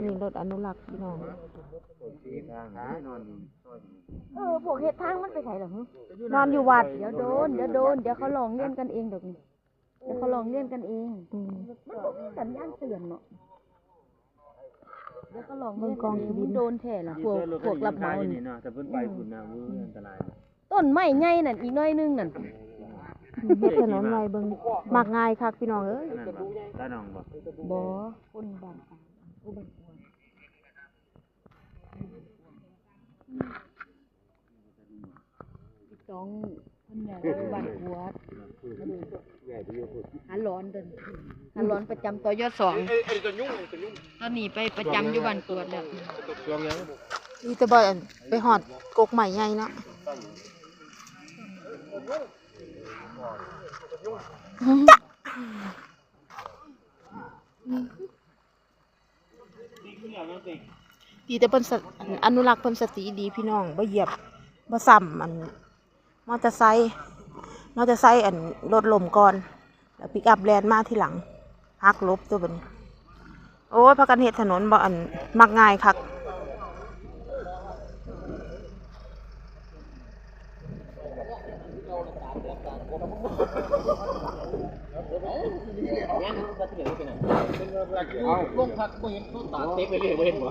ນີ້ລົດອະນຸລັກພີ່ນ້ອງ. ເອີ ພວກເຮັດທາງມັນໄປໃສລະຫື? ນອນຢູ່ວັດ. ດຽວໂດນ ດຽວໂດນ ດຽວເຂົາຮ້ອງຮຽນກັນເອງດອກນີ້ ດຽວເຂົາຮ້ອງຮຽນກັນເອງ. ອືມ ມັນບໍ່ມີສັນຍານເຕືອນເນາະ. ດຽວເຂົາຮ້ອງຮຽນກັນເອງ. ເບິ່ງກອງຂີ້ດິນ ມັນໂດນແທ້ລະ ພວກ ພວກຮັບເໝົານີ້ເນາະ. ຖ້າເພິ່ນໄປພຸ້ນນະ ເອີ ອັນຕະລາຍ. ຕົ້ນໄມ້ໃຫຍ່ນັ້ນອີກໜ້ອຍໜຶ່ງນັ້ນ. ເຮັດຖະໜົນໄວ້ເບິ່ງ ມັກງ່າຍຄັກພີ່ນ້ອງເອີຍ. ນັ້ນບໍ່? ຕາໜອງບໍ່? ບໍ່ ຄົນບ້ານກາງ ໂອ້ ບ້ານກວດ. ສອງຄົນໃຫຍ່ຢູ່ບ້ານກວດ ຫາຫຼອນເດີ ຫາຫຼອນປະຈຳ ຕຍສອງ. ຕອນນີ້ໄປປະຈຳຢູ່ບ້ານກວດແລ້ວ. ດີແຕ່ບໍ່ໄປຮອດກົກໄມ້ໃຫຍ່ເນາະ. ດີແຕ່ເພິ່ນສະ ອະນຸລັກເພິ່ນສະຕິດີພີ່ນ້ອງ ບໍ່ຢຽບ ບໍ່ຊ້ຳອັນ ມໍເຕີໄຊ ມໍເຕີໄຊອັນລົດລົ້ມກ່ອນ ແລ້ວປິກອັບແລ່ນມາທີຫຼັງ ຫັກຫຼົບຕົວບັດນີ້. ໂອ້ຍ ພາກັນເຮັດຖະໜົນບໍ່ ອັນ ມັກງ່າຍຄັກ. ໂຮງພັກບໍ່ເຫັນໂຕຕາເຕັມໄປເລີຍ ບໍ່ເຫັນບໍ່?